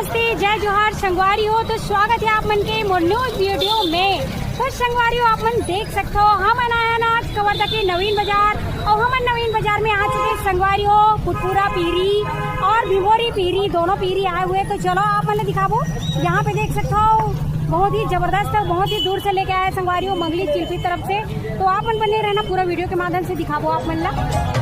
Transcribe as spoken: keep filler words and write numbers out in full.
नमस्ते, जय जोहार संगवारी हो। तो स्वागत है आप मन के मोर न्यूज वीडियो में। तो संगवारी हो, आप मन देख सकते हो, हमन आए हन आज कवर्धा के नवीन बाजार, और हमन नवीन बाजार में आ चुके हैं संगवारी हो। कुटपुरा पीरी और भिमोरी पीरी, दोनों पीरी आए हुए। तो चलो, आप मन दिखाबो, यहाँ पे देख सकते हो, बहुत ही जबरदस्त, बहुत ही दूर से लेके आए संगवारी हो, मंगली चिल्फी तरफ से। तो आप मन बने रहना, पूरा वीडियो के माध्यम से दिखाबो आप मन ला।